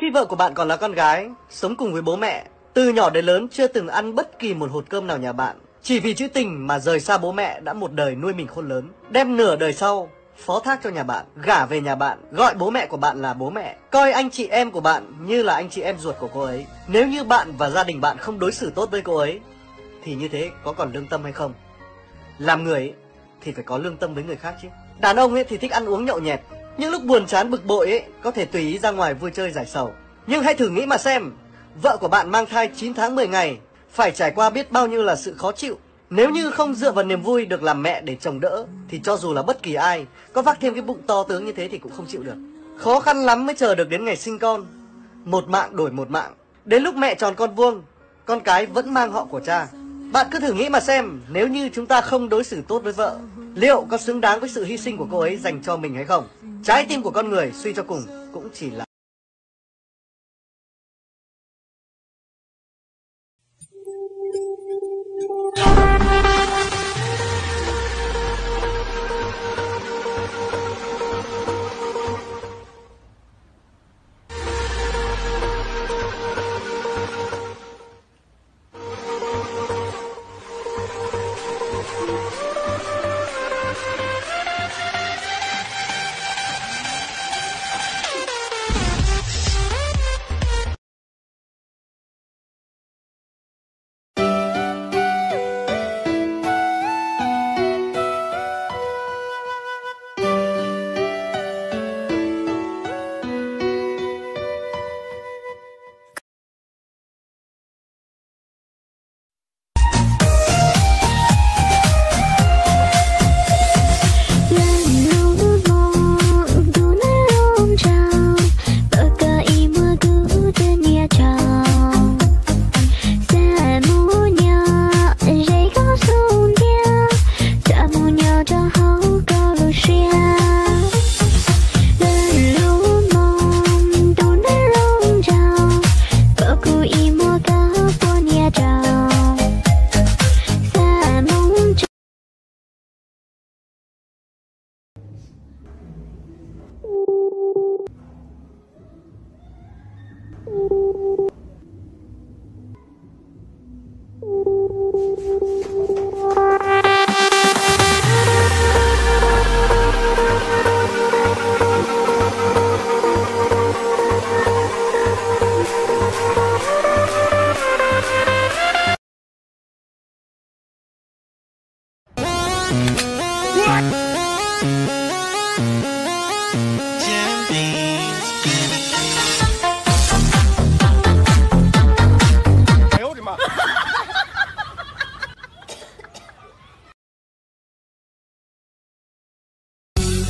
Khi vợ của bạn còn là con gái, sống cùng với bố mẹ, từ nhỏ đến lớn chưa từng ăn bất kỳ một hột cơm nào nhà bạn, chỉ vì chữ tình mà rời xa bố mẹ đã một đời nuôi mình khôn lớn, đem nửa đời sau phó thác cho nhà bạn, gả về nhà bạn, gọi bố mẹ của bạn là bố mẹ, coi anh chị em của bạn như là anh chị em ruột của cô ấy. Nếu như bạn và gia đình bạn không đối xử tốt với cô ấy, thì như thế có còn lương tâm hay không? Làm người ấy, thì phải có lương tâm với người khác chứ. Đàn ông ấy thì thích ăn uống nhậu nhẹt, những lúc buồn chán bực bội ấy có thể tùy ý ra ngoài vui chơi giải sầu. Nhưng hãy thử nghĩ mà xem, vợ của bạn mang thai chín tháng mười ngày, phải trải qua biết bao nhiêu là sự khó chịu. Nếu như không dựa vào niềm vui được làm mẹ để chống đỡ, thì cho dù là bất kỳ ai có vác thêm cái bụng to tướng như thế thì cũng không chịu được. Khó khăn lắm mới chờ được đến ngày sinh con. Một mạng đổi một mạng. Đến lúc mẹ tròn con vuông, con cái vẫn mang họ của cha. Bạn cứ thử nghĩ mà xem, nếu như chúng ta không đối xử tốt với vợ, liệu có xứng đáng với sự hy sinh của cô ấy dành cho mình hay không? Trái tim của con người suy cho cùng cũng chỉ là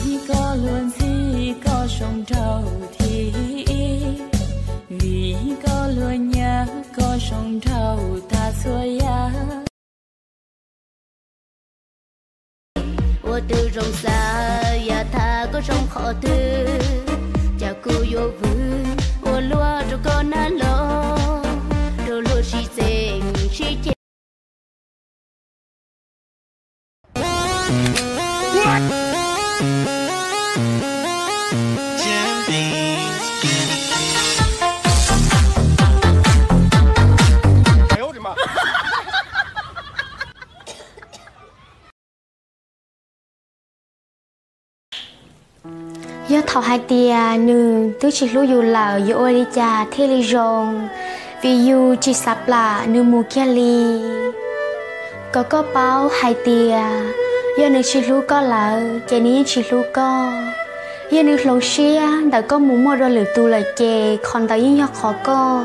Vim koj luag ntxhi koj zoo nraug thib ib, vim koj luag nyiam koj zoo nraug tag txhua yam. Ua twg zoo xav yam tham koj zoo qhov twg, cas kuv yuav vwm ua luaj rau koj nab los, rau luag sib txeeb sib ceg. Yog thaum hais tias nws twb tsis hlub yus lawm yuav ua li cas thiaj li zoo, vim yus tsis xav plam nws mus kiag li. Kom koj paub hais tias yog nws tsis hlub koj lawm ces nws yeej tsis hlub koj. Yog nws hloov siab ntawm koj mus muaj dua lwm tus lawm ces qhov ntawd yeej yog qhov koj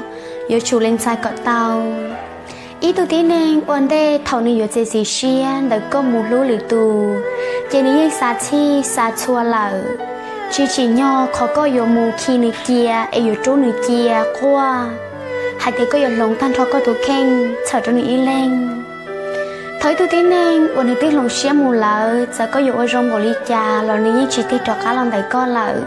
yuav tsum lees txais kom tau. Ib tug tib neeg ua ntej thaum nws yuav txiav txim siab ntawm koj mus hlub lwm tus, ces nws yeej xav txhij xav txhua lawm, tsis tsim nyog qhov koj yuav mus khi nws cia es yuav rub nws cia quaj hais tias koj yuav hloov tag nrho koj tus kheej txhawm rau nws ib leeg. Thaum ib tug tib neeg uas nws twb hloov siab mus lawm, txawm koj yuav ua zoo npaum li cas los nws yeej tsis tig rov qab los ntawm koj lawm.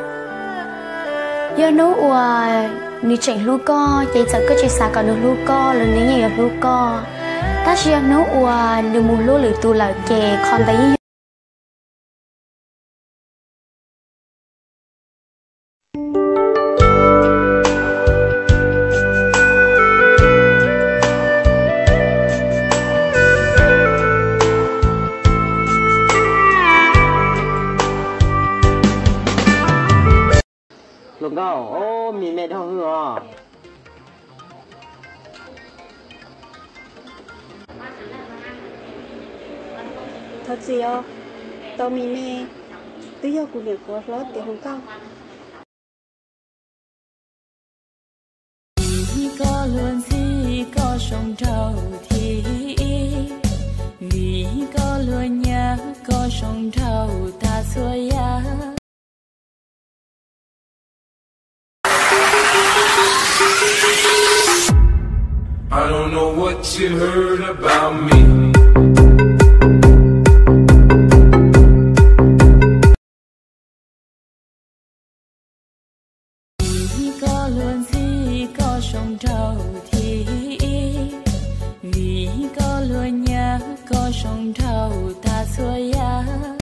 Yog hnub uas nws tseem hlub koj ces txawm koj tsis xav kom nws hlub koj los nws yeej yuav hlub koj. Tab sis yog hnub uas nws mus hlub lwm tus lawm ces qhov ntawd yeej yog Hluas nkauj, o, mis me dhau hwv os. Thov txim os, tau mis me, twb yog kuv niam kuv hlob tiav hluas nkauj. Vim koj luag ntxhi koj zoo nraug thib ib, vim koj luag nyiam koj zoo nraug tag txhua yam. I don't know what you heard about me. Vim koj luag ntxhi koj zoo nraug thib ib, vim koj luag nyiam koj zoo nraug tag txhua yam.